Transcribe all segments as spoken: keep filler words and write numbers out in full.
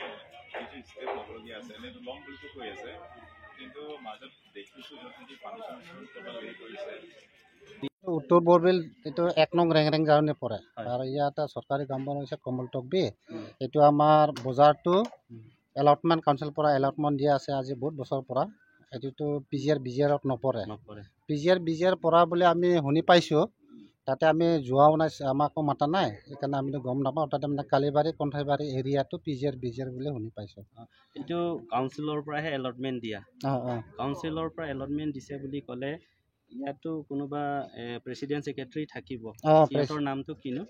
কিছু ষ্টেপ ল'বলগীয়া আছে, এনেতো ল'ম বুলিতো কৈ আছে, কিন্তু মাজত দেখিছোঁ য'ত নেকি পানী চানী বহুত ক'ৰবাত হেৰি কৰিছে। উত্তৰ বৰবিল, এইটো এক নং ৰেংৰেং জাৰণি পৰে। হয়। আৰু ইয়াত চৰকাৰী গাঁওবুঢ়া হৈছে কমল তকবি। উম। এইটো আমাৰ বজাৰটো উম। এলটমেণ্ট, কাউন্সিলৰ পৰা এলটমেণ্ট দিয়া আছে আজি বহুত বছৰৰ পৰা। এইটোতো পি জি আৰ, বি জি আৰত নপৰে। নপৰে। পি জি আৰ, বি জি আৰ পৰা বুলি আমি শুনি পাইছোঁ। তাতে আমি যোৱাও নাই, আমাকো মাতা নাই, সেইকাৰণে আমিতো গম নাপাওঁ। তাতে মানে কালিবাৰী, কণ্ঠাইবাৰী এৰিয়াটো পি জি আৰ, বি জি আৰ বুলি শুনি পাইছোঁ। অ, এইটো কাউন্সিলৰ পৰাহে এলটমেণ্ট দিয়া। অ, অ। কাউন্সিলৰ পৰা এলটমেণ্ট দিছে বুলি ক'লে ইয়াতো কোনোবা, এ, প্ৰেচিডেণ্ট ছেক্ৰেটাৰী থাকিব। অ, প্ৰেচ- সিহঁতৰ নামটো কিনো?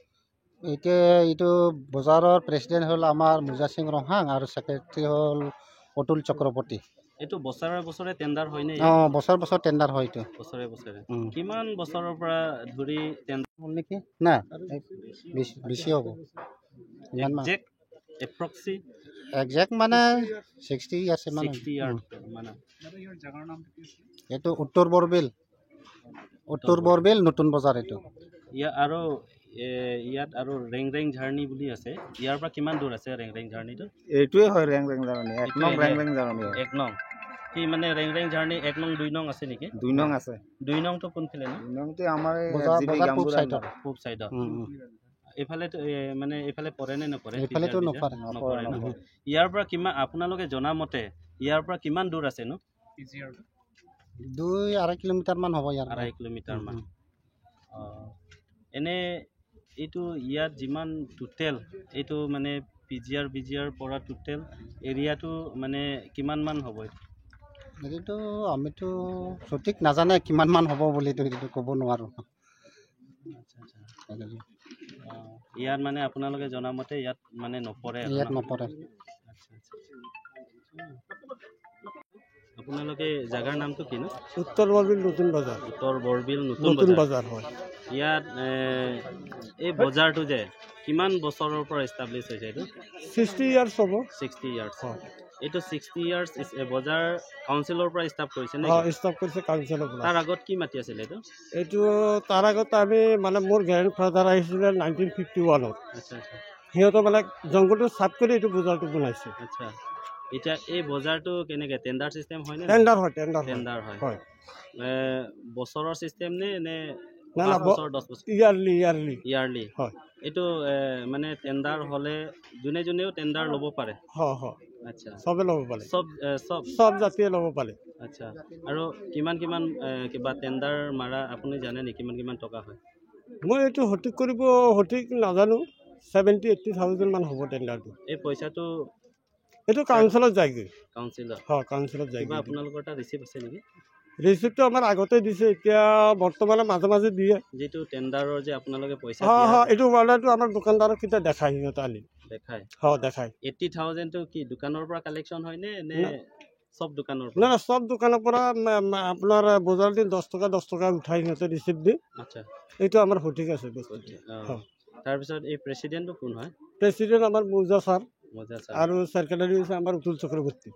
এতিয়া এইটো বজাৰৰ প্ৰেচিডেণ্ট হ'ল আমাৰ মুজা সিং ৰংহাং আৰু ছেক্ৰেটাৰী হ'ল অতুল চক্ৰৱৰ্তী। এইটো বছৰে বছৰে টেণ্ডাৰ হয় নে? অ, বছৰ বছৰ টেণ্ডাৰ হয় এইটো। বছৰে বছৰে। উম। কিমান বছৰৰ পৰা ধৰি টেণ্ডাৰ? হ'ল নেকি? না, এক-, বেছি, বেছি হ'ব। ইমান মান। একজেক্ট, এপ্ৰক্সি? একজেক্ট মানে ছিক্সটি ইয়াৰ্ছ মানে। ছিক্সটি ইয়াৰ্ছ উম। মানে। এইটো উত্তৰ বৰবিল। উত্তৰ বৰবিল, নতুন বজাৰ এইটো। ইয়া আৰু, এ, ইয়াত আৰু ৰেংৰেং জাৰণি বুলি আছে। ইয়াৰ পৰা কিমান দূৰ আছে ৰেংৰেং জাৰণিটো? এইটোৱে হয় ৰেংৰেং জাৰণি, এক নং এইটোৱে ৰেংৰেং জাৰণি হয়। এক নং। কি মানে ৰেংৰেং জাৰণি এক নং, দুই নং আছে নেকি? দুই নং আছে। দুই নংটো কোনফালে নো? দুই নংটো আমাৰ এই বজাৰ, এছ জি বি বজাৰ পূব গাঁওবুঢ়া ছাইডত। পূব ছাইডত। উম, উম। এইফালে তো, এ, মানে এইফালে পৰে নে নপৰে? এইফালেতো P G R B J? নপৰে। নপৰে, নপৰে, নপৰে। ইয়াৰ পৰা কিমান, আপোনালোকে জনা মতে ইয়াৰ পৰা কিমান দূৰ আছে নো? দুই আঢ়ৈ কিলোমিটাৰ মান হ'ব ইয়াৰ পৰা। আঢ়ৈ কিলোমিটাৰ মান। উম, উম। অ, এনে এইটো ইয়াত যিমান টোটেল, এইটো মানে পি জি আৰ, বি জি আৰ পৰা টোটেল এৰিয়াটো মানে কিমান মান হ'ব এইটো? এইটোতো আমিতো সঠিক নাজানে কিমান মান হ'ব বুলিতো, এইটোতো ক'ব নোৱাৰোঁ। আচ্ছা, আচ্ছা। অ, ইয়াত মানে আপোনালোকে জনা মতে ইয়াত মানে নপৰে আৰু ইয়াত ন? নপৰে। আচ্ছা, আচ্ছা। আপোনালোকে জাগাৰ নামটো কিনো? উত্তৰ বৰবিল নতুন বজাৰ। উত্তৰ বৰবিল নতুন নতুন বজাৰ। বজাৰ, হয়। ইয়াত, এ, এই বজাৰটো যে কিমান বছৰৰ পৰা এষ্টাব্লিছ হৈছে এইটো? ছিক্সটি ইয়াৰ্ছ হ'ব। Sixty years. হয়। এইটো ছিক্সটি ইয়াৰ্ছ ইজ এ বজাৰ কাউন্সিলৰ পৰা ষ্টাৰ্ট কৰিছে নেকি? হয়, ষ্টাৰ্ট কৰিছে কাউন্সিলৰ পৰা। তাৰ আগত কি মাটি আছিলে এইটো? এইটো তাৰ আগত আমি, মানে, মোৰ গ্ৰেণ্ড ফাদাৰ আহিছিলে নাইনটিন ফিফটি ওৱানত। আচ্ছা, আচ্ছা। সিহঁতে, মানে, জংঘলটো চাফ কৰি এইটো বজাৰটো বনাইছে। আচ্ছা, এতিয়া এই বজাৰটো কেনেকে, টেণ্ডাৰ চিষ্টেম হয় নে? টেণ্ডাৰ হয়, টেণ্ডাৰ হয়। টেণ্ডাৰ হয়। হয়। এ, বছৰৰ চিষ্টেম নে, নে না, না, পাঁচ ব-, বছৰ, দহ বছৰ? Yearly, yearly. ইয়াৰলি। হয়। এইটো, এ, মানে, টেণ্ডাৰ হ'লে যোনে যোনেও টেণ্ডাৰ ল'ব পাৰে? হয়, হয়। আচ্ছা। চবে ল'ব পাৰে। চব, এ, চব? চব জাতিয়ে ল'ব পাৰে। আচ্ছা। আৰু কিমান কিমান, এ, কিবা টেণ্ডাৰ মাৰা আপুনি জানে নেকি? কিমান কিমান টকা হয়? মই এইটো সঠিক কৰিব, সঠিক নাজানো। ছেভেণ্টি এইটি থাউজেণ্ড মান হ'ব টেণ্ডাৰটো। এই পইচাটো এইটো কাউন্সিলত যায়গৈ। কাউন্সিলত? হয়, কাউন্সিলত কিবা যায়গৈ। আপোনালোকৰ তাত ৰিচিপ্ট আছে নেকি? ৰিচিপ্টটো আমাৰ আগতে দিছে, এতিয়া বৰ্তমানে মাজে মাজে দিয়ে। যিটো টেণ্ডাৰৰ যে আপোনালোকে পইচা হয়, দিয়া হয়, যে এইটো ৱালেটটো আমাৰ দোকানদাৰক কেতিয়া দেখায় সিহঁতে আনি। দেখায়? হয়, দেখায়। এইটি থাউজেণ্ডটো কি দোকানৰ পৰা কালেকশ্যন হয় নে, নে না। চব দোকানৰ পৰা? না, না, চব দোকানৰ পৰা, মা-, মা-, আপোনাৰ বজাৰ দিন দহ টকা, দহ টকা উঠাই সিহঁতে ৰিচিপ্ট দিয়ে। আচ্ছা। এইটো আমাৰ সঠিক আছে বস্তুটো। অ। হয়। তাৰপিছত এই প্ৰেচিডেণ্টটো কোন হয়? প্ৰেচিডেণ্ট আমাৰ মৌজা ছাৰ। মৌজা ছাৰ। আৰু ছেক্ৰেটাৰী হৈছে আমাৰ অতুল চক্ৰৱৰ্তী।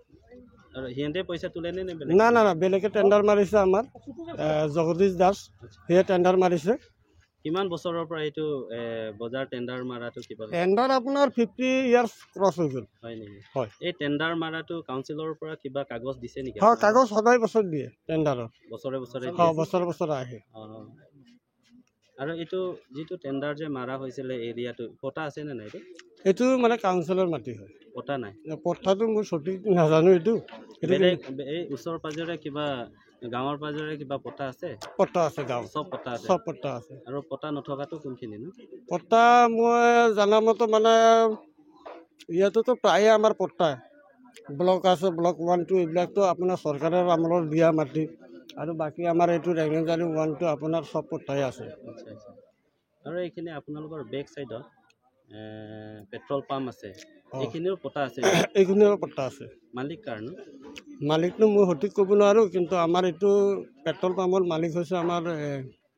আৰু সিহঁতে পইচা তোলে নে, নে বেলেগ? না, না, না, বেলেগে টেণ্ডাৰ মাৰিছে আমাৰ, এ, জগদীশ দাস, আচ্ছা। সিয়ে টেণ্ডাৰ মাৰিছে। কিমান বছৰৰ পৰা এইটো, এ, বজাৰ টেণ্ডাৰ মাৰাটো কিবা? টেণ্ডাৰ আপোনাৰ ফিফটি ইয়াৰ্ছ ক্ৰছ হৈ গ'ল। হয় নেকি? হয়। এই টেণ্ডাৰ মাৰাটো কাউন্সিলৰ পৰা কিবা কাগজ দিছে নেকি হয়, আপোনাক? কাগজ সদায় বছৰ দিয়ে টেণ্ডাৰৰ। বছৰে বছৰে হয়, দিয়ে? বছৰে বছৰে আহে। অ। আৰু এইটো যিটো টেণ্ডাৰ যে মাৰা হৈছিলে এৰিয়াটো, পটা আছে নে নাই এইটো? এইটো মানে কাউন্সিলৰ মাটি হয়। পটা নাই? পটাটো মোৰ সঠিক নাজানো এইটো। এইটো বেলেগ, কিন্তু বে-, এই ওচৰ পাজৰে কিবা, গাঁৱৰ পাজৰে কিবা পটা আছে? পটা আছে গাঁৱৰ। চব পটা আছে? চব পটা আছে। আৰু পটা নথকাটো কোনখিনি নো? পটা মই জানা মতে মানে ইয়াতেতো প্ৰায়ে আমাৰ পট্টা, ব্লক আছে, ব্লক ওৱান, টু, এইবিলাকতো আপোনাৰ চৰকাৰৰ আমলৰ দিয়া মাটি, আৰু বাকী আমাৰ এইটো ৰেংৰেংজালি ওৱান, টু আপোনাৰ চব পট্টাই আছে। আচ্ছা, আচ্ছা। আৰু এইখিনি আপোনালোকৰ বেক চাইডত, এ, পেট্ৰল পাম্প আছে, অ। এইখিনিও পট্টা আছে নেকি? এইখিনিও পট্টা আছে। মালিক কাৰ নো? মালিকটো মই সঠিক ক'ব নোৱাৰোঁ, কিন্তু আমাৰ এইটো পেট্ৰল পাম্পৰ মালিক হৈছে আমাৰ, এ,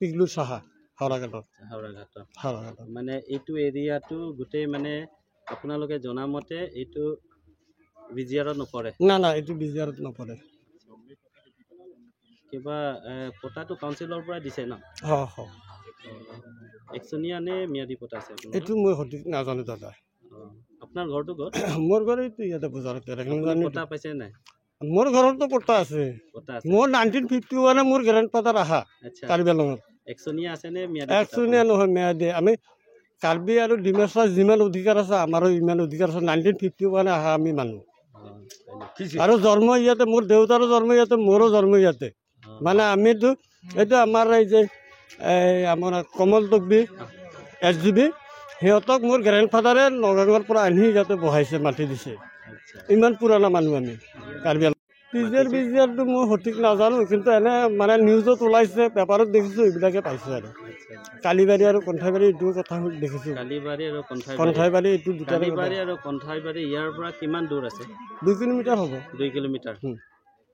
পিগলু সাহা, হাওৰাঘাটৰ। হাওৰাঘাটৰ। হাওৰাঘাটৰ। মানে এইটো এৰিয়াটো গোটেই মানে আপোনালোকে জনা মতে এইটো বি জি আৰত নপৰে? না, না, এইটো বি জি আৰত নপৰে। কিবা, এ, পটাটো কাউন্সিলৰ পৰা দিছে ন? হ, হ। একচনীয়া নে ম্যাদী পটা আছে আপোনাৰ? এইটো মই সঠিক নাজানো দাদা। অ। আপোনাৰ ঘৰটো ক'ত? মোৰ ঘৰ এইটো ইয়াতে বজাৰতে, আপুনি ৰেংলানি। পট্টা পাইছে নাই? মোৰ ঘৰতো পট্টা আছে। পট্টা আছে। মোৰ নাইনটিন ফিফটি ওৱানে মোৰ গ্ৰেণ্ডফাদাৰ আহা আচ্ছা। কাৰ্বি আংলঙত। একচনীয়া আছে নে ম্যাদী পট্টা একচনীয়া আপোনাৰ? নহয়, ম্যাদী। আমি কাৰ্বি আৰু ডিমাচা যিমান অধিকাৰ আছে, আমাৰো ইমান অধিকাৰ আছে। নাইনটিন ফিফটি ওৱানে আহা আমি মানুহ। অ, হয় নেকি? আৰু জন্ম ইয়াতে, মোৰ দেউতাৰো জন্ম ইয়াতে, মোৰো জন্ম ইয়াতে। অ। মানে আমিতো, এইটো আমাৰ এই যে, এই আমাৰ কমল তকবি, এছ জি বি, সিহঁতক মোৰ গ্ৰেণ্ডফাদাৰে নগাঙৰ পৰা আনি ইয়াতে বহাইছে, মাতি দিছে। আচ্ছা। ইমান পুৰণা মানুহ আমি, কাৰ্বি আংলং। পি জি আৰ, মাতিছে? পি জি আৰটো মই সঠিক নাজানো, কিন্তু এনে মানে নিউজত ওলাইছে, পেপাৰত দেখিছো, এইবিলাকে পাইছো আৰু। আচ্ছা, আচ্ছা। কালিবাৰী আৰু কন্ঠাইবাৰী এইটো কথা দেখিছো। কালিবাৰী আৰু কন্ঠাইবাৰী। কন্ঠাইবাৰী এইটো দুটাৰে কথা। কালিবাৰী আৰু কন্ঠাইবাৰী ইয়াৰ পৰা কিমান দূৰ আছে? দুই কিলোমিটাৰ হ'ব। দুই কিলোমিটাৰ। হুম।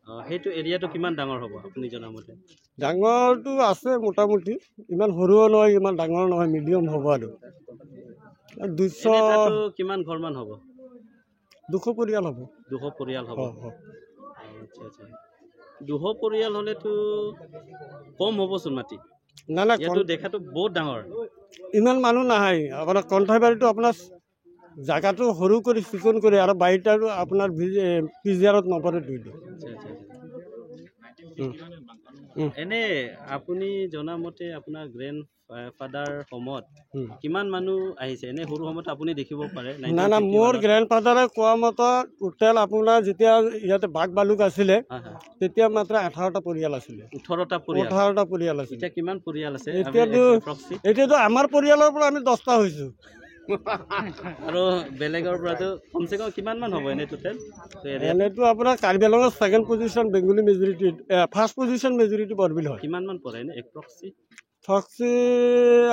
অ, সেইটো এৰিয়াটো কিমান ডাঙৰ হ'ব আপুনি জনা মতে? ডাঙৰটো আছে মোটামুটি, ইমান সৰুও নহয়, ইমান ডাঙৰ নহয়, মিডিয়াম হ'ব আৰু। দুইশ এনে তাতো কিমান ঘৰমান হ'ব? দুশ পৰিয়াল হ'ব। দুশ পৰিয়াল হ'ব? হয়, হয়। আচ্ছা, আচ্ছা। দুশ পৰিয়াল হ'লেতো কম হ'বচোন মাটি। না, না, ইয়াতো কম। দেখাতো বহুত ডাঙৰ। ইমান মানুহ নাহে। আপোনাৰ কণ্ঠাইবাৰীটো আপোনাৰ জাগাটো সৰু কৰি চিকুণ কৰি আৰু বাৰীত আৰু আপোনাৰ ভি-, এ, পি জি আৰত নপৰে দুইটো। আচ্ছা, আচ্ছা, আচ্ছা। উম। উম। এনে আপুনি জনা মতে আপোনাৰ গ্ৰেণ্ড, এ, ফাদাৰ সময়ত উম। কিমান মানুহ আহিছে? এনে সৰু সময়ত আপুনি দেখিব পাৰে, না, না, নাইনটিন ফিফটি ওৱানত? মোৰ গ্ৰেণ্ডফাদাৰে কোৱা মতে টোটেল আপোনাৰ যেতিয়া ইয়াতে বাঘ ভালুক আছিলে, হয়, হয়। তেতিয়া মাত্ৰ আঠাৰটা পৰিয়াল আছিলে। ওঠৰটা পৰিয়াল? ওঠৰটা পৰিয়াল আছিলে। এতিয়া কিমান পৰিয়াল আছে? এতিয়াতো, আমি এপ্ৰক্সি? এতিয়াতো আমাৰ পৰিয়ালৰ পৰা আমি দহটা হৈছো। আৰু বেলেগৰ পৰাতো কমচে কম কিমান মান হ'ব এনে টোটেল? এনেতো আপোনাৰ কাৰ্বি আংলঙৰ ছেকেণ্ড পজিশ্যন বেংগলী মেজৰিটি, এ, ফাৰ্ষ্ট পজিশ্যন মেজৰিটি বৰবিল হয়। কিমান মান পৰে এনে এপ্ৰক্সি? থকচি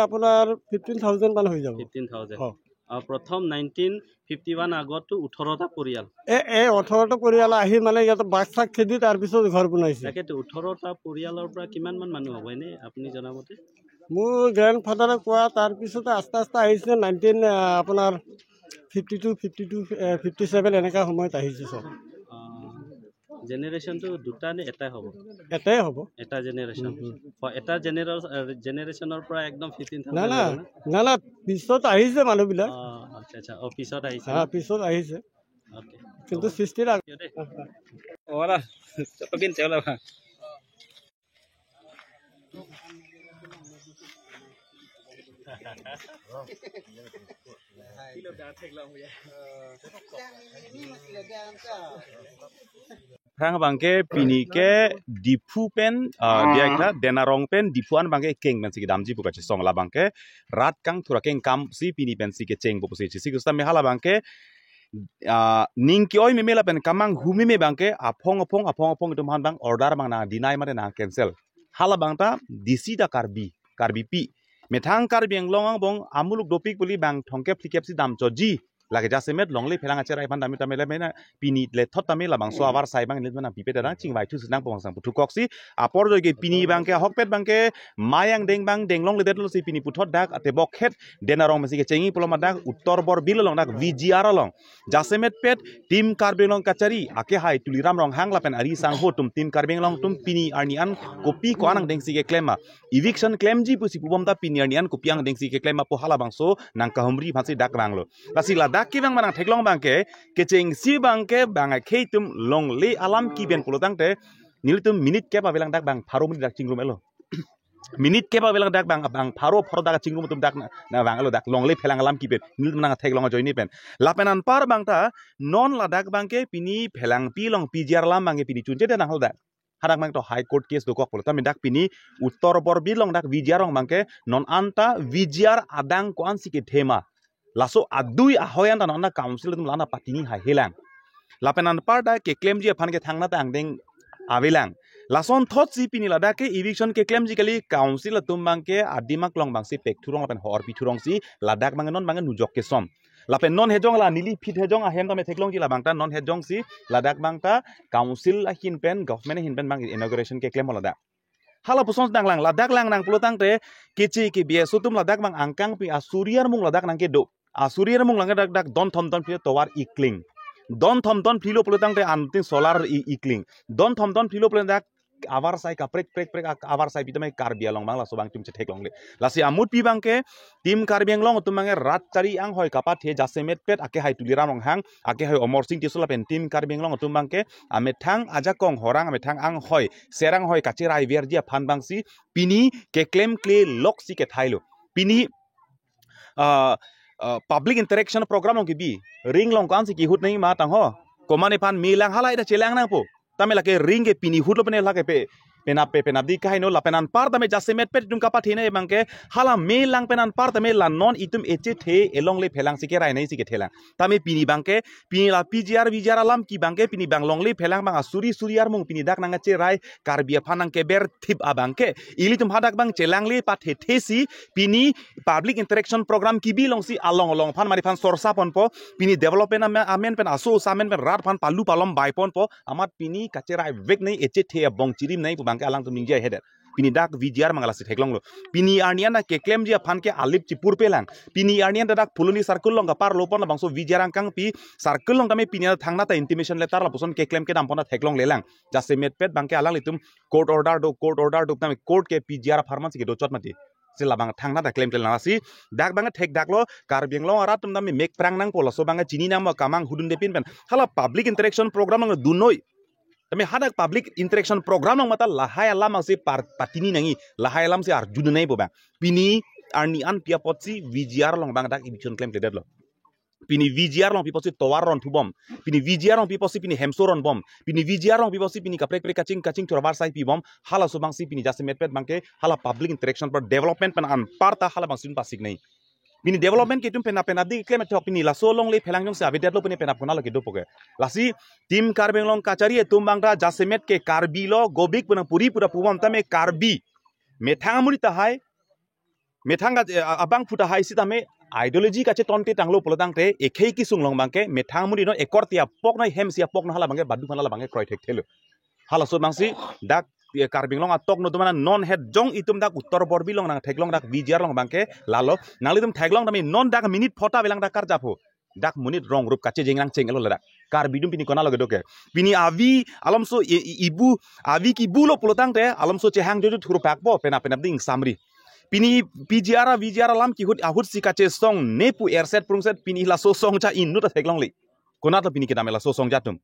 আপোনাৰ ফিফটিন থাউজেণ্ড মান হৈ যাব। Fifteen thousand. হয়। আৰু প্ৰথম নাইনটিন ফিফটি ওৱান আগতো ওঠৰটা পৰিয়াল। এ, এ, ওঠৰটা পৰিয়াল আহি মানে ইয়াতে বাঘ চাক খেদি তাৰ পিছত ঘৰ বনাইছে। তাকেতো, ওঠৰটা পৰিয়ালৰ পৰা কিমান মান মানুহ হ'ব এনে আপুনি জনা মতে? মোৰ গ্ৰেণ্ডফাদাৰে কোৱা, তাৰ পিছতে আস্তে আস্তে আহিছে নাইনটিন, আ, আপোনাৰ ফিফটি টু, ফিফটি টু, এ, ফিফটি ছেভেন এনেকা সময়ত আহিছে চব। অ, জেনেৰেশ্যনটো দুটা নে এটাই হ'ব? এটাই হ'ব। এটা জেনেৰেশ্যন। উম, উম। হয়, এটা জেনেৰে-, এ, জেনেৰেশ্যনৰ পৰা একদম ফিফটিন থাউজেণ্ড না, না, হ'ব নে? না, না, পিছত আহিছে মানুহবিলাক। অ, আচ্ছা, আচ্ছা। অ, পিছত আহিছে হা, ন? পিছত আহিছে। অ'কে। কিন্তু হ'ব। সৃষ্টিৰ আগ- ঠিক আছে। অ, দাদা, চব পিন চেওলা ভা। Pherang abangke pini ke Diphu pen, ah, dia kita Denarong pen Diphu an abangke keng pensi kedamji pu kachesong, la abangke rat kangthur akeng kam si pini pensi kecheng pu pusi chisi kusta me hala abangke, ah, ning ke-oi meme lapen kamang hu meme abangke aphong aphong aphong aphong itum han abang order abang nang deny mate nang cancel. Hala abang ta D C ta Karbi, Karbipi. Methang Karbi Anglong angbong amuluk dopik puli bang thomkep phlikep si damchotji. Lake jasemet longle pherang acherai aphan dami tame le mena pini lethot tame labangso avar sai abang nit mana pipe tadang chingvai thu sinang pong sang puthukok si apor joike pini abangke ahokpet abangke mayang deng abang deng longledetlo si pini puthot dak atebok het Denarong pensi kechengji pulo ma dak Uttor Borbil along dak V G R along. Jasemet pet Team Karbi Anglong kachari akehai Tuliram Ronghang lapen ari sangho atum Team Karbi Anglong atum pini arni an kopi ko-an angdengsi keklem ma. Eviction klemji pusi pubom ta pini arni an kopi angdengsi keklem ma pu halabangso nang kahumri aphansi dak vanglo. Lasi ladak kevang ma nang theklong abangke, kechengsi abangke bang akhei atum longle alam kipen pulo tangte, nelitum minute kep avelang dak bang pharo minute dak chingrum elo. Minute kep avelang dak bang, bang pharo pharo dak chingrum atum dak na, na vanglo dak longle pherang alam kipen. Nelitum nang theklong ajoine pen. Lapen anpar abang ta, non ladak abangke pini Phelangpi along P G R alam abangke pini chunche de nang hal dak. Hadak abang to High Court case dokok pulo. Tame dak pini Uttor Borbil along dak V G R along abangke non anta V G R adang ko-ansi kethe ma. Laso adui ahoi anta non anta council atum la-an apatini haihelang. Lapen anpar ta keklemji aphan ke thangnatta angdeng avelang. Lason thotsi pini ladak ke eviction keklemji kali council atum abangke adimak along abangsi pekthurong lapen horpi thurongsi ladak abang non abang nujok kesom. Lapen non hejong la neli phit hejong ahem tame theklongji labang ta non hejongsi ladak abang ta council ahin pen government ahin pen abang inauguration keklem ladak. Hala puson dang lang, ladak lang nang pulo tangte, keche ke B S O atum ladak abang angkang pi asuri armung ladak nang kedo. Asuri armung lang dak dak don thom don phli tovar ikling. Don thom don phli lo pulo tangte anting solar i-, ikling. Don thom don phli lo pulo dak avarsai kaprek prek prek ak- avarsai pi tame Karbi along abang laso abang atum chetheklongle. Lasi amutpi abangke Team Karbi Anglong atum abangke rat chari anghoi kapathe jasemetpet akehai Tuliram Ronghang, akehai Amarsing Tisso lapen Team Karbi Anglong atum abangke amethang ajakong horang amethang anghoi serang hoi kacheraiverji aphan abangsi pini keklemkle loksi kethailo. Pini ah, ah, public interaction program along kebi, ring along ko-ansi kehut nangji ma tangho. Komat aphan me lang, halahai ta chelang nangpo. Tame lake ring ke pini hutlo pene lake pe penap pe penapdi kahaino lapen anpar tame jasemetpet itum kapathenei abangke hala me lang pen anpar tame la non itum echethe elongle phelangsi kerai nangsi kethelang. Tame pini abangke pini la P G R V G R alam ke abangke pini abang longle phelang abang asuri suri armung pini dak nangkacherai Karbi aphan nangkeberthip abangke ilitum hadak abang chelangle pathethesi pini public interaction program kebi alongsi along along aphan mari aphan sorsa ponpo, pini development amen, amen pen aso amen pen rat aphan palu palom bai ponpo, amat pini kacherai vek nangji echethe abong chirim nangji pu abangke alangtum ningje hedet. Pini dak V G R abang lasi theklonglo. Pini arni an ta keklemji aphan ke alip chipurpe lang. Pini arni an ta dak Phuloni circle along kaparlo pon labangso V G R angkang pi circle along tame pini an thangnatta intimation letter lapuson keklem kedam pon ta theklongle lang. Jasemetpet abangke alanglitum court order do, court order do tame court ke P G R apharman si kedo chot mati. Si labang thangnatta klemkle lang lasi dak abang thekdaklo Karbi Anglong arat atum tame mek prang nangpo laso abang chini nangma kamang hudunde pin pen hala public interaction program along dunnoi. Tame hadak public interaction program along mata lahai alam si par patini nangji, lahai alam si arjudun nangji pu abang. Pini arni an pi apotsi V G R along abang dak eviction klemkledetlo. Pini V G R along pi apotsi tovar ronthubom. Pini V G R along pi apotsi pini hemso ronbom. Pini V G R along pi apotsi pini kaprek prek kaching kaching thur avarsai pibom. Halaso abangsi pini jasemetpet abangke hala public interaction pen development pen anparta hala abangsi un pasik nangji. Pini development ke itum penap penapdi keklem ethok pini laso longle phelang jongsi avedetlo pini penap konatlo kedopo ke. Lasi Team Karbi Anglong kachari atum abang ta jasemet ke Karbi lo gobik puna puri pura pubom tame Karbi methang amuri tahai methang ka, eh, abangphu tahai sitame ideology kachetonte tanglo pulotangte ekhei kesung along abangke methang amuri non ekorte apok non hemsi apok non hala abangke badu phan hala abangke kroi thekthelo. Halaso abangsi dak, eh, Karbi Anglong atok no tumana non het jong itum dak Uttor Borbil along nangtheklong dak V G R along abangke lalo nanglitum theklong tame non dak minute phota avelang dak karjapho. Dak monit rong rup kachejeng nangchenglo ladak. Karbi atum pini konatlo kedo ke. Pini avi alomso i- i- ibu avi kibulo pulotangte alomso chehang jojo thurphakpo penap penapdi ingsamri. Pini P G R V G R alam kehut ahutsi kachesongne pu erset prungset pini laso song cha inut ta theklongle. Konatlo pini kedam laso song cha atum.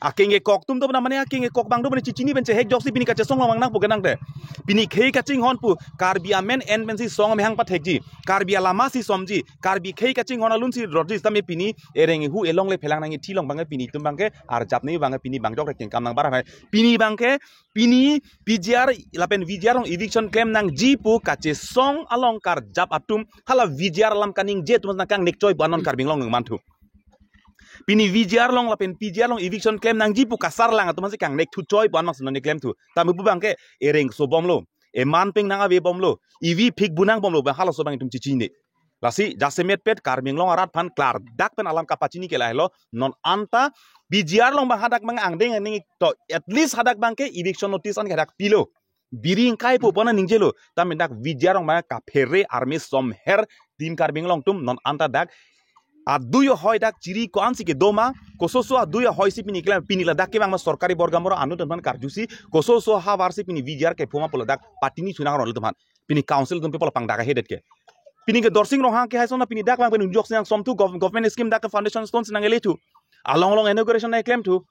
Akeng kekok atum do mane akeng kekok abang do mane chichini pen chehek joksi pini kachesong along nangpo kenangte. Pini khei kachinghon pu Karbi amen en pensi song amehang pathekji. Karbi alama si somji. Karbi khei kachinghon alun si rotji sitame pini ereng ehu elongle phelang nangji thi along abangke pini itum abangke arjap nangji abangke pini abang jok rek kengkam nangbar hai. Pini abangke pini P G R lapen V G R along eviction klem nangji pu kachesong along karjap atum hala V G R alam kaningje atum nangkangnekchoi pu anon Karbi Anglong nangmanthu. Pini V G R along lapen P G R along eviction klem nangji pu kasarlang atum si kangnekthuchoi pu an mak si non klemthu. Tame pu abangke ereng sobomlo. Eman peng nangavebomlo. Ivi phik bunangbomlo abang halaso abang itum chichini. Lasi jasemetpet Karbi Anglong arat aphan klardak pen alam kapachini ke lahelo non anta P G R along abang hadak abang angdeng angdeng to at least hadak abangke eviction notice an ke hadak pilo. Biri ingkaipo pu an ningjelo. Tame dak V G R along abang kaphere army somher Team Karbi Anglong atum non anta dak adui ahoi dak chiri ko-ansi kedoma, kososo adui ahoi si pini keklem pini ladak kevang ma sorkari borgamoro anut atum aphan karjusi, kososo havar si pini V G R kephoma pu ladak patini chunang ron atum aphan. Pini council atum people pangdak ahedet ke. Pini ke Dorsing Ronghang ke haison na pini dak abang penunjok si nangsomthu gov- government scheme dak ke foundation stone si nangkelethu. Along along inauguration nangklemthu.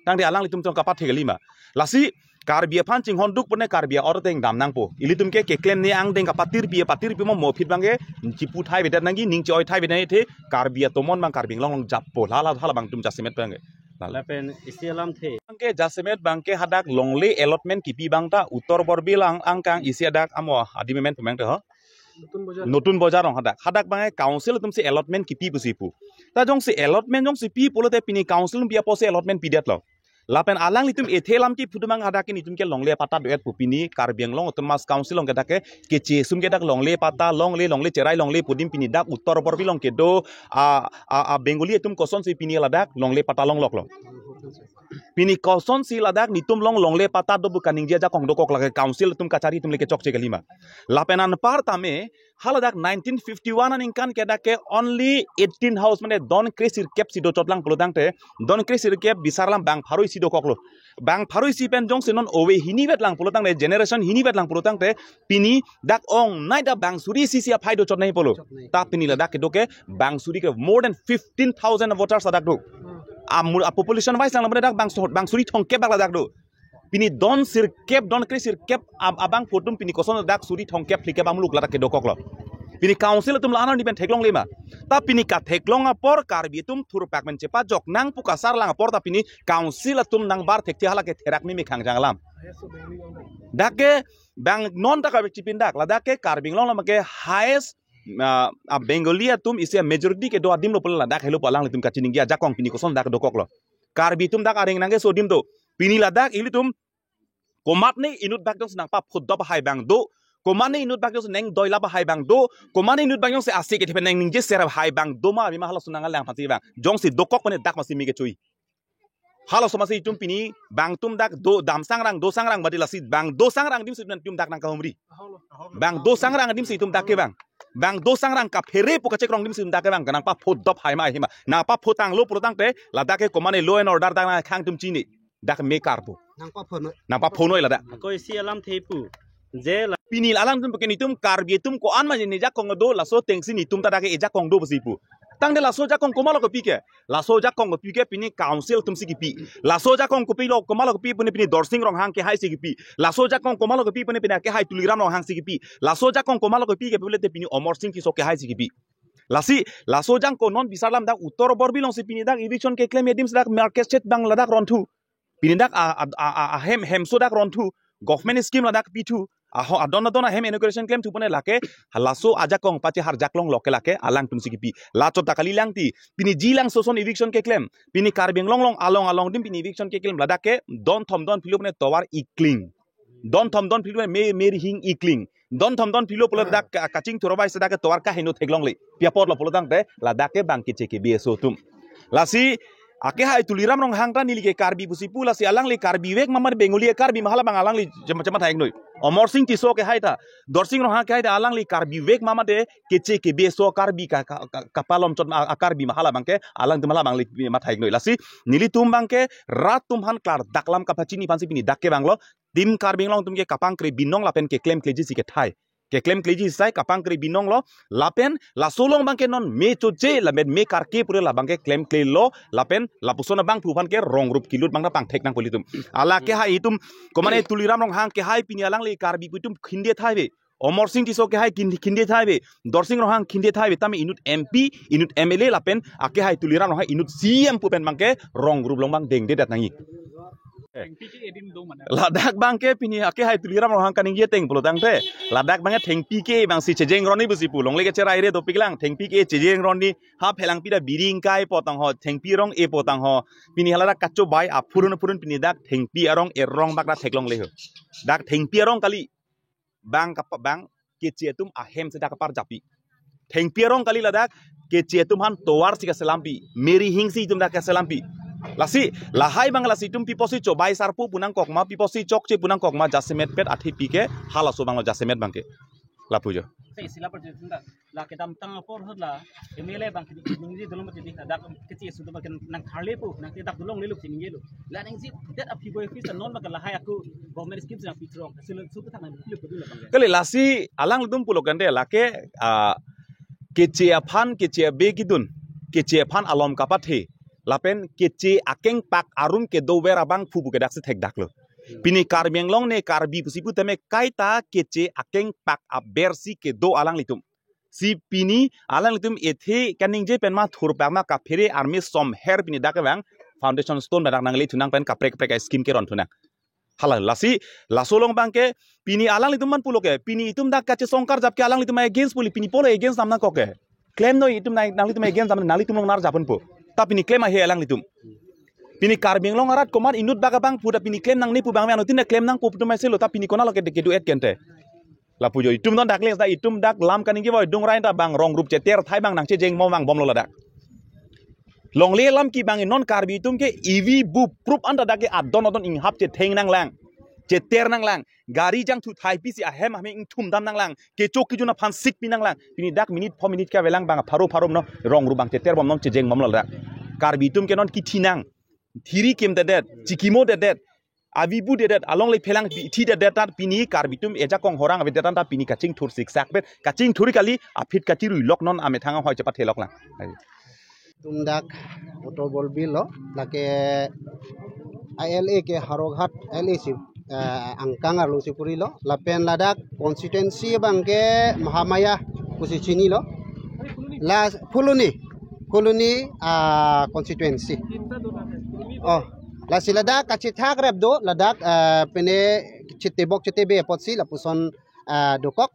Tangte alanglitum tong kapathek lima. Lasi Karbi aphan chinghonduk pune Karbi a-or ateng dam nangpo. Ilitum ke keklem ne angdeng kapatirpi patirpi mo mo phit abangke chipu thai vedet nangji ning chi-oi thai vedet nangji the Karbi atomon abang Karbi Anglong along jappo. Hala hala abang itum jasemet abangke. Lalo. Lapen isi alamthe. Abangke jasemet abangke hadak longle allotment kipi abang ta Uttor Borbil along angkang isi hadak amo adim amen pu abangke ho. Notun Bojar. Notun Bojar along hadak. Hadak abangke council atum si allotment kipi pusi pu. Ta jongsi allotment jongsi pi pulote pini council atum pi apotsi allotment pidetlo. Lapen alanglitum ethe alam kipu atum abang hadak ilitum ke longle patta do-et pu pini Karbi Anglong Autonomous Council along ke dak ke kechesum ke dak longle patta longle longle cherai longle pu adim pini dak Uttor Borbil along kedo a, a, a Bengali atum kosonsi pini ladak longle patta longloklo. Pini kosonsi ladak netum along longle patta do pu kaningje ajakong dokok, lake council atum kachari atum le kechokche kalima. Lapen anpar tame haladak nineteen fifty-one aningkan ke dak ke only eighteen house, mane don kre sirkep si dochotlang pulotangte, don kre sirkep bisarlam bang pharo isi dokoklo. Bang pharo isi pen jongsi non ove hini vetlang pulotangte, generation hini vetlang pulotangte, pini dak ongnei ta bang suri isi si aphai dochotnei pulo. Chotnei. Ta pini ladak kedo ke bang suri ke more than fifteen thousand voters ladak do. Hmm. A mu-, a population wise lang dak bang so-, bang suri thomkep bak ladak do. Pini don sirkep, don kre sirkep ab-, abangphu atum pini koson dak suri thomkep phlikep amuluk ladak kedokoklo. Pini council atum la-an arni pen theklongle ma. Ta pini katheklong apor Karbi atum thurpak men chepajok nang pu kasarlang apor ta pini council atum nangbar thekthe, hala ke therak meme khangjang alam. Dak ke bang non ta kavek chipin dak, ladak ke Karbi Anglong lama ke highest, ah, a Bengali atum isi majority kedo adim lo pulo ladak, helo pu alanglitum kachiningje ajakong pini koson dak dokoklo. Karbi atum dak areng nangkeso adim do. Pini ladak ilitum komatne inut bak jongsi nangpaphut dop hai bang do. Komatne inut bak jongsi neng doila ba hai bang do. Komatne inut bak jongsi ase kethe pen neng ningje ser hai bang do ma, bima halaso nanglang phansi bang. Jongsi dokok mane dak masi mi kechui. Halaso masi itum pini bang atum dak do dam sangrang, do sangrang badi lasi bang do sangrang adim si itum dak nangkahumri. Bang do sangrang adim si itum dak ke bang. Bang do sangrang kaphere pu kachekrong adim si itum dak ke bang. Nangpaphut dop hai ma, hai ma. Nangpaphut tanglo pulotangte ladak ke komatne law and order dak nangkhang atum chini. Dak mekar pu. Nangpaphut noi. Nangpaphut noi ladak. Ako isi alamthe pu. Je la- Pini alangtum pu ke netum Karbi atum ko-an ma je nejakong do, laso atengsi netum ta dak ke ejakong do pusi pu. Tangte laso ajakong komatlo kepi ke? Laso ajakong kepi ke pini council atum si kipi. Laso ajakong kopilo, komatlo kepi pu ne pini Dorsing Ronghang kehai si kipi. Laso ajakong komatlo kepi pu ne pini akehai Tuliram Ronghang si kipi. Laso ajakong komatlo kepi ke pule te pini Amarsing Tisso kehai si kipi. Lasi, laso ajakong non bisarlam dak Uttar Borbil alongsi pini dak eviction keklem adim si dak market shed bang ladak ronthu. Pini dak a, a, a, a, ahem, hemso dak ronthu, government scheme ladak pithu, aho, adon adon ahem inauguration klemthu pone lake, laso ajakong pache harjaklonglo ke lake, alangtum si kipi. Lachot ta kali langti, pini jilang soson eviction keklem, pini Karbi Anglong along, along along adim pini eviction keklem, ladak ke, don thom don philo pone tovar ikling. Don thom don philo pone me, merihing ikling. Don thom don philo pulo dak ka-, kachingthur abai si dak ke tovar kaheno theklongle. Pi apotlo pulotangte, ladak ke bang keche ke B S O atum. Lasi, akehai Tuliram Ronghang ta neli ke Karbi pusi pu, lasi alangli Karbi vek ma mate Bengali Karbi ma hala bang alangli chema-, chematha iknoi. Amarsing Tisso kehai ta, Dorsing Ronghang kehai ta alangli Karbi vek ma mate keche ke B S O Karbi ka, ka, ka, kapalom chot a, a Karbi ma hala bang ke, alangtum hala bangli matha iknoi. Lasi, nelitum bang ke, rat atum aphan klardak alam kapachini aphansi pini dak ke banglo, Team Karbi Anglong atum ke kapangkre binong lapen keklem kleji si kethai. Keklem kleji sai kapangkre binonglo lapen laso along bang ke non me choche lapen me karke pure la bang ke klemklelo lapen lapuson abangphu aphan ke rong rup kilut bang ta pangthek nangpo ilitum. Ala kehai atum komatne Tuliram Ronghang kehai pini alangli Karbi pu atum khinde thai ave. Amarsing Tisso kehai kin-, khinde thai ave. Dorsing Ronghang khinde thai ave. Tame inut M P, inut M L A lapen akehai Tuliram Ronghang inut C M pu pen bang ke rong rup along bang dengdedet nangji. Thengpi ke-e adim do mane. Ladak bang ke pini akehai Tuliram Ronghang kaningje ateng pulotangte. Ladak bang ke thengpi ke-e bang si chejeng ronni pusi pu longle ke cherai re dopik lang. Thengpi ke-e chejeng ronni ha phelangpi ta biring kai potang ho, thengpi arong e potang ho. Pini haladak kachobai aphurun aphurun pini dak thengpi arong erong bak dak theklongle ho. Dak thengpi arong kali. Bang kapa-, bang keche atum ahem si dak kaparjappi. Thengpi arong kali ladak, keche atum aphan tovar si kaselampi, merihing si itum dak kaselampi. Lasi, lahai bang lasi itum pi apotsi chobai sarpo pu nangkok ma, pi apotsi chokche pu nangkok ma, jasemet pet athepi ke, halaso banglo jasemet bang ke. Lapu jo. Sa isi lapor je tunda. La kedamtang apor ahut la M L A bang ke ningje dolong mati di, dak keche aso bang ke nangtharle pu, nangkedak dolongle lo, ningje lo. La ningjedet aphi boi office non bang ke lahai ako government scheme si nangpithrok. Silo su petang nangpilo kedo la bang ke. Kali lasi alanglitum pulo kande lake, ah, keche aphan, keche abe kidun, keche aphan alom kapathe, lapen keche akengpak arum kedover abangphu pu ke daksi thekdaklo. Pini Karbi Anglong ne Karbi pusi pu tame kaita keche akengpak aber si kedo alanglitum. Si pini alanglitum ethe kaningje pen ma thurpak ma kaphere army somher pini dak bang foundation stone dak nangle thunang pen kaprek kaprek a-scheme keron thunang. Hala lasi laso along bang ke pini alanglitum man pulo ke pini itum dak kachesongkarjap ke alanglitum against puli pini pulo against nam nangkok ke. Klemnoi itum nang, nanglitum against nam nanglitum along nerjap ponpo. Ta pini klem ahe alanglitum. Pini Karbi Anglong arat komat inut bak abangphu ta pini klem nangne pu bang me anuttin ta klem nangpo pu atum aiselo ta pini konatlo ke kedo-et kente. Lapu jo itum non dak les ta itum dak lam kaningje voi dung rain ta bang rong rup cheter thai bang nangchejeng mo bang bomlo ladak. Longle alam kebang non Karbi atum ke ivi bu prup anta dak ke adon adon inghap chetheng nanglang, cheter nanglang, gari jangthu thai pisi ahem ahem ingthum dam nanglang, kecho kejun aphan sik pi nanglang. Pini dak minute pho minute ke avelang bang pharo pharo no rong ru bang cheter bom non chejeng bom lo dak. Karbi atum ke non kithi nang, thiri kim dedet, chikimo dedet, avi bu dedet, alongle phelang thi dedet ta pini Karbi atum ejakong horang avedet ta pini kachingthur siksak bet, kachingthur kali, aphi kachirui lok non amethang ahoi chepathe lok lang. Tum dak Utor Borbil lo, lake L A ke Howraghat L A si, eh, angkang arlo si puri lo, lapen ladak constituency abang ke Mahamaya pusi chini lo. La Phuloni, Phuloni, ah, constituency. Oh, lasi ladak kachethak rep do, ladak, eh, pine chetebok chetebe apotsi lapuson, ah, dokok.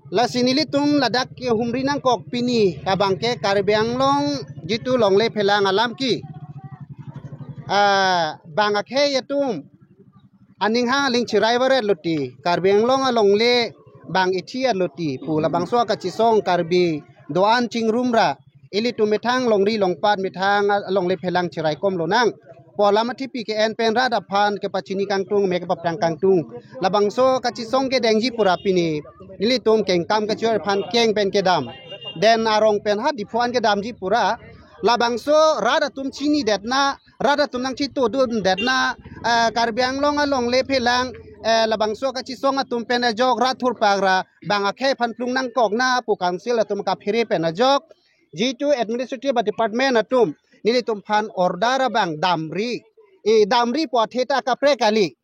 Lasi nelitum ladak kehumri nangkok pini abang ke Karbi Anglong jitu longle phelang alam ke, ah, bang akhei atum aning hang aling chirai varet lo ti, Karbi Anglong alongle bang ithi at lo ti pu labangso kachesong Karbi do-an chingrum ra ilitum methang longri longpat methang alongle phelang chirai kom lonang. Pu alam athipi ke-en pen rat aphan kepachini kangtung, me kepaphrang kangtung. Labangso kachesong kedengji pura pini nelitum kengkam kachor aphan keng pen kedam. Den arong pen ha Diphu an kedamji pura. Labangso rat atum chini detna, rat atum nangchito dun detna, eh, Karbi Anglong alongle phelang, eh, labangso kachesong atum pen ajok rat thurpak ra bang akhei aphan plung nangkok na pu council atum kaphere pen ajok jitu administrative department atum nelitum aphan order abang damri. E damri pu athe ta kaprek kali.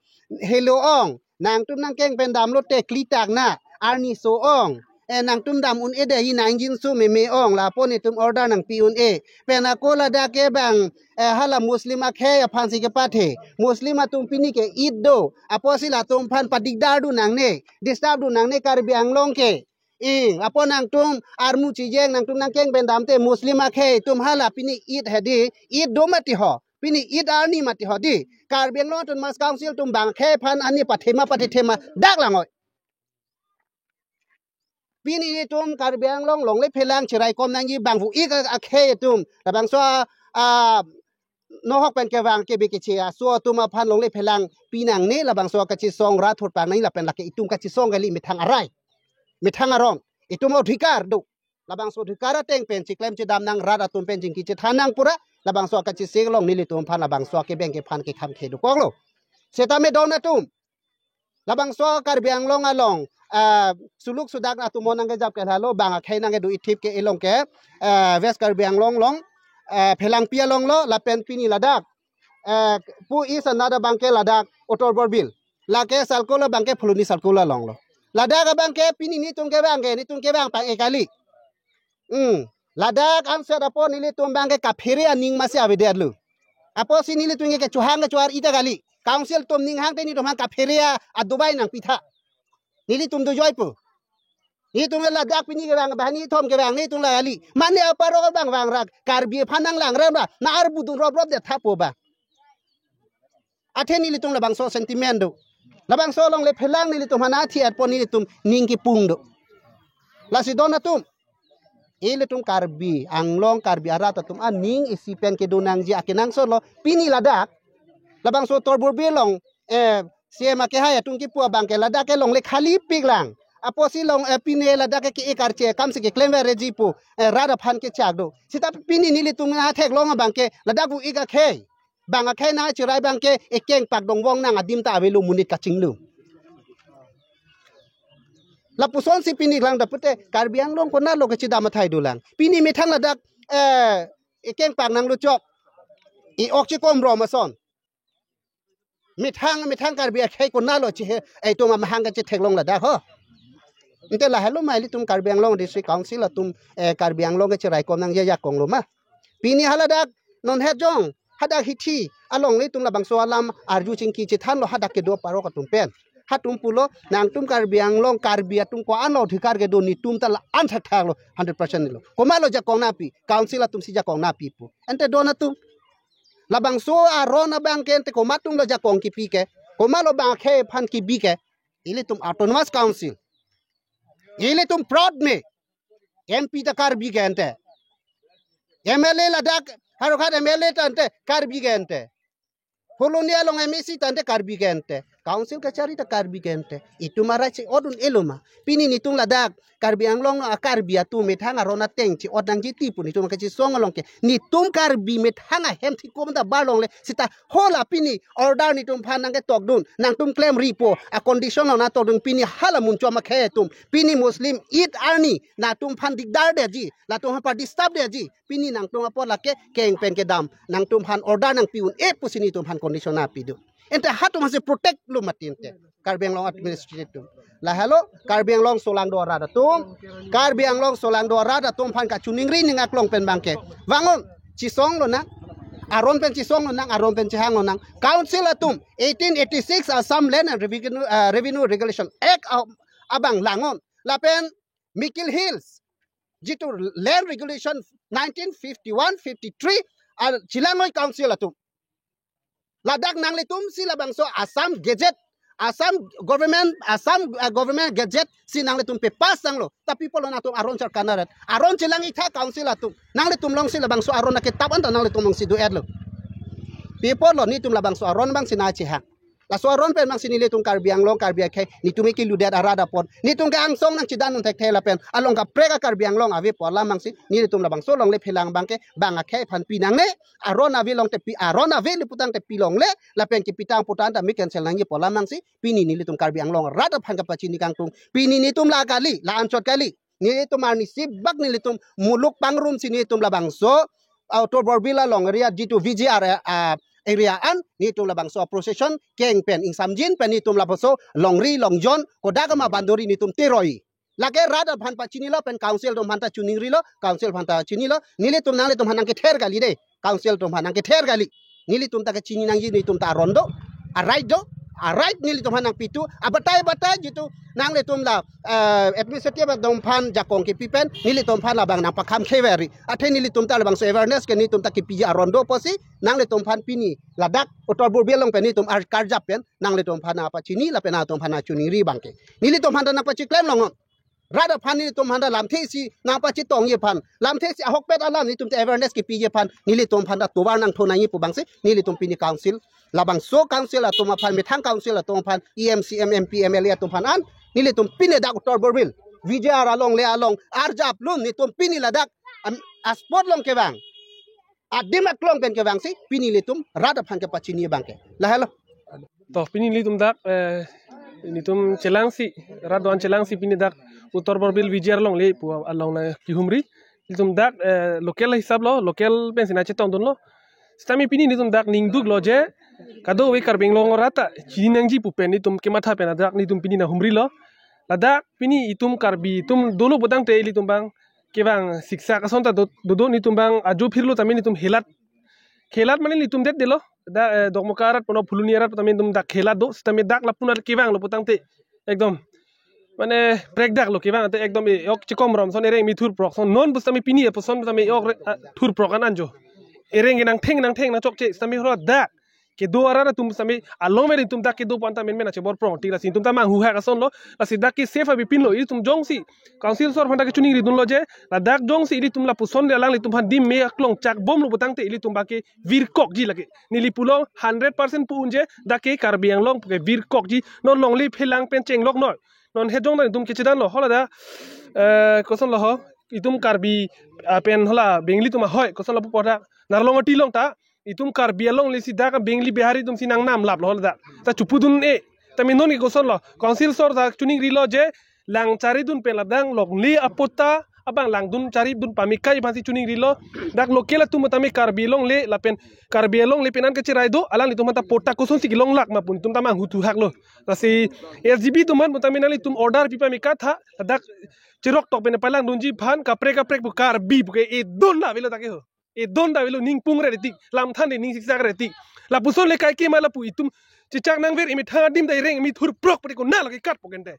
Helo ong, nangtum nangkeng pen damlo te kli tak na, arni so ong. Eh, nangtum dam un-e dei, nang jin su meme ong, lapu netum order nangpi un-e. Pen ako ladak ke bang, eh, hala Muslim akhei aphan si kepathe. Muslim atum pini ke Eid do, apotsi latum aphan padikdar dun nangne, disturb dun nangne Karbi Anglong ke. Ing, apot nangtum armu chijeng nangtum nangkeng pen damte Muslim akhei atum hala pini Eid hedi, Eid do mati ho. Pini Eid arni mati ho di. Karbi Anglong Autonomous Council atum bang akhei aphan ani pathema pathethema dak lang oi. Pini itum Karbi Anglong longle phelang chirai kom nangji bang hu ik akhei atum. Labangso, ah, nohok pen kevang kebe keche aso atum aphan longle phelang pi nangne labangso kachesong rat thurpak nang lapen lake itum kachesong kali methang arai. Methang arong. Itum adhikar do. Labangso adhikar ateng pen chiklem chedam nang rat atum pen chingki chethan nang pura. Labangso kachesik long nelitum aphan labangso kebeng kephan kekham khe dokok lo. Setame don atum. Labangso Karbi Anglong along, eh, suluk sudak atum mo nangkejap ke lalo, bang akhei nangkedo ithip ke ilong ke, eh, West Karbi Anglong long, eh, phelangpi along lo, lapen pini ladak. Eh, pu is another abang ke ladak Utor Borbil. Lake circle abang ke Phuloni circle along lo. Ladak abang ke pini netum kevang ke, netum kevang pang-e kali. Hmm. Ladak anset apot nelitum abang ke kaphere aning masi avedet lo. Apotsi nelitum ke kechohang kechohar ita kali. Council atum ning hang te netum hang kaphere a, adubai nangpi tha. Nelitum dojoi pu. Netum ladak pini kevang, bahani thom kevang, netum la kali. Mane aparo kevang vang rak. Karbi aphan nanglang ram ra. Na arbu dun rop rop det tha po ba. Athe nelitum labangso sentiment do. Labangso longle phelang nelitum hana thi at pon nelitum ning kipung do. Lasi don atum. Ilitum Karbi Anglong Karbi arat atum aning isi pen kedo nangji akenangsot lo. Pini ladak. Labangso Utor Borbil long, eh, C M akehai atum kipu abang ke ladak ke longle khali pik lang. Apotsi long, eh, pini ladak ke ke-e karche kam si keklem vereji pu, eh, rat aphan kechak do. Seta pini nelitum athek long abang ke ladak hu ik akhei. Bang akhei nangchirai abang ke ekeng pak dongvong nang adim ta avelo monit kachinglu. Lapuson si pini lang dapute Karbi Anglong konatlo kachedam athai dolang. Pini methang ladak, eh, ekeng pak nanglo chok. E-ok chikom rom ason. Methang, methang Karbi akhei konatlo chihe, eh, itum amahang kachethek long ladak ho. Ante lahelo ma ilitum Karbi Anglong District Council atum, eh, Karbi Anglong kachirai kom nangji ajakong lo ma. Pini haladak non het jong, hadak hithi along nelitum labangso alam arju chingki chethan lo hadak kedo parok atum pen. Hatum pulo, nangtum Karbi Anglong, Karbi atum ko-an lo adhikar kedo netum ta la-an thakthak lo, hundred percent lo. Komatlo jakong nangpi, council atum si jakong nangpi pu. Ante don atum. Labangso aron abang ke ante komat atum lo jakong kipi ke. Komatlo bang akhei aphan kibi ke. Ilitum Autonomous Council. Ilitum proud me. M P ta Karbi ke ante. M L A ladak, Howraghat M L A tangte Karbi ke ante. Phuloni along M A C tangte Karbi ke ante. Council kachari ta Karbi ke ante. Itum arai si odun eloma. Pini netum ladak Karbi Anglong a Karbi atum methang aron ateng si ot nangji ti pu netum kachisong along ke. Netum Karbi methang ahem thik komda bar longle seta hala pini order netum aphan nangketokdun, nangtum klemri pu a condition along nangtokdun, pini hala munchom akhei atum, pini Muslim Eid arni nangtum aphan dikdar detji, nangtum aphan disturb detji, pini nangtum apor lake keng pen kedam, nangtum aphan order nangpi un-e pusi netum aphan condition nangpidun. Ante hatum hasi protect lo mati ante Karbi Anglong administrative atum. Lahelo Karbi Anglong solangdo arat atum, Karbi Anglong solangdo arat atum aphan kachiningri ning aklong pen abangke. Vangon, chisong lonang, aron pen chisong lonang, aron pen chihang lonang. Council atum eighteen eighty-six Assam Land and Revenue, uh, Revenue Regulation Act a-, abang langon. Lapen Mikir Hills jitu Land Regulation nineteen fifty-one fifty-three a chilangoi council atum. Ladak nanglitum si labangso Assam Gazette, Assam government, Assam, uh, government gazette si nanglitum pe-pass tanglo. Ta pi apotlo nangtum aron char kanaret. Aron chelang-iktha council atum. Nanglitum along si labangso aron aketap anta nanglitum along si do-etlo. Pi apotlo netum labangso aron abang si nangchihang. Laso aron pen abang si nelitum Karbi Anglong, Karbi akhei, netum ke ludet arat apot. Netum ke angsong nangchedandun thekthe lapen along kaprek a Karbi Anglong ave pu alam abang si nelitum labangso longle phelang abangke bang akhei aphan pi nangne, aron ave along te pi, aron ave le putangte pi longle, lapen kepitang putangta me cancel nangji pu alam abang si pini nelitum Karbi Anglong arat aphan kapachini kangtung. Pini netum la kali, la anchot kali. Nelitum arnisi bak nelitum muluk pangrum si nelitum labangso, uh, Uttar Borbil along area jitu V G R, uh, area an, nelitum labangso procession keng pen ingsamjin pen nelitum labangso longri longjon kodak ma bandori nelitum teroi. Lake rat aphan pachinilo pen council atum aphanta chiningrilo, council aphanta chinilo, nelitum nanglitum aphan nangkether kali de, council atum aphan nangkether kali. Nelitum ta kachini nangji, nelitum ta aron do, a right do, a right nelitum aphan nangpitu, abatai batai jitu nanglitum la, eh, administrative atum aphan jakong kepi pen, nelitum aphan labang nangpakham kheveri. Athe nelitum ta labangso awareness ke nelitum ta kepiji aron do pusi, nanglitum aphan pini ladak Uttar Borbil along pen nelitum ar karjap pen, nanglitum aphan nangpachini, lapen nangtum aphan nangchiningri abangke. Nelitum aphanta nangpachiklem longon. Rat aphan nelitum aphanta lamthe isi nangpachetongji aphan, lamthe isi ahokpet alam nelitum ta awareness kepiji aphan, nelitum aphanta tovar nangthu nangji pu abang si, nelitum pini council, labangso council atum aphan, methang council atum aphan, E M, C M, M P, M L A atum aphan an, nelitum pini dak Uttar Borbil V G R along le along arjap lun nelitum pini ladak, am, a-spot along kevang, adim aklong pen kevang si pini nelitum rat aphan kepachini abangke. Lahelo. To pini nelitum dak, eh, nelitum chelangsi, rat do-an chelangsi pini dak Uttar Borbil V G R along le pu along nangkehumri. Nelitum dak, eh, local hisap lo, local pensi nangchetongdunlo. Sitame pini nelitum dak ningduklo je kadokave Karbi Anglong arat ta chini nangji pu pen nelitum kematha pen dak nelitum pini nanghumrilo. Ladak pini itum Karbi atum dolo putangte ilitum abang kevang siksak ason ta do, do, do nelitum abang ajo phirlo tame nelitum helat. Helat mane nelitum det detlo. Da, eh, Dokmoka arat punon Phuloni arat tame nelitum dak helat do. Sitame dak lapu-an kevanglo putangte ekdom mane prekdaklo kevang ante ekdom e-ok chikom rom ason, ereng mi thurprok ason. Non pusitame pini apotson pusitame e-ok re-, ah, thurprok an anjo. Ereng ke nangtheng nangtheng nangchokche sitame horo dak kedo arat atum sitame along veri itum dak kedo pon ta menmen ache bor prong. Ti lasi itum ta manghuhak asonlo. Lasi dak ke safe abi pinlo, itum jongsi council asor aphan dak kechiningridunlo je ladak jongsi ilitum lapuson le alanglitum aphan dim me aklong chakbomlo putangte ilitum abangke virkokji lake. Neli pulo hundred percent pu unje dak ke Karbi Anglong ke virkokji. Non longle phelang pen chenglok noi. Non hejong dan itum kechedanlo hola da, eh, kosonlo ho, itum Karbi, ah, pen hola Bengali atum ahoi kosonlo pu dak Narlong Ati along ta itum Karbi along le si dak Bengali Bihari atum si nangnamlaplo hola da. Ta chupudun-e. Tame non ke kosonlo, council asor ta chiningrilo je lang charidun pen labang longle apatta abang langdun charidun pame kai aphan si chiningrilo. Dak local atum tame Karbi along le lapen Karbi along le pen an kacherai do, alanglitum aphanta patta kosonsi kelonglak ma pu itum ta manghuthuhaklo. Lasi S G B atum aphan tame nanglitum order pi pame katha, dak cherok tok pen palangdunji aphan kaprek kaprek pu Karbi pu ke edon ta avelo dak ke ho. Edon ta avelo, ning pungre tik, lamthan de ning siksak re tik. Lapuson le kaike ma lapu itum chechak nangver, emethang adim ta ereng mi thurprok pari ko na lake kat pokente.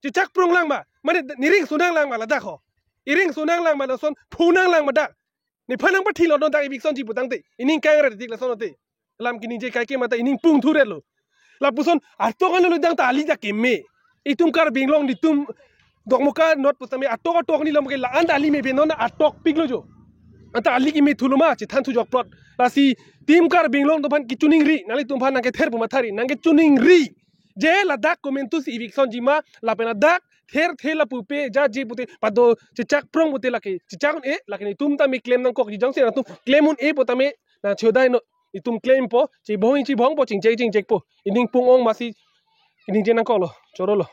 Chechak prong lang ma, mane nereng sonang lang ma ladak ho. Ereng sonang lang ma lason phunang lang ma dak. Nephan nangpathilo non dak eviction ji putangte. Ining kangre tik lason te. Lam kiningje kaike ma ta ining pung thurelo. Lapuson atok an lo dang ta ali dak keme. Itum Karbi Anglong nelitum Dokmoka North pusitame atok atok neli lam ke la-an ta ali mebe non atok piklo jo. Anta ali kimi thuluma chethan thujok plot. Lasi Team Karbi Anglong atum aphan kechiningri, nanglitum aphan nangkether pu mathari, nangkechiningri. Je ladak komantusi eviction jima, lapen ladak therthe lapu pe, ja je pute, pado chechak prong pute lake, chechak un-e, lake netum tame klem nangkok, jijang se nangtum klem un-e pu tame, nangchodai non, itum klempo, chebong chebongpo, chingchek chingchekpo, ining pung-ong masi, ining je nangkoklo, chorolo.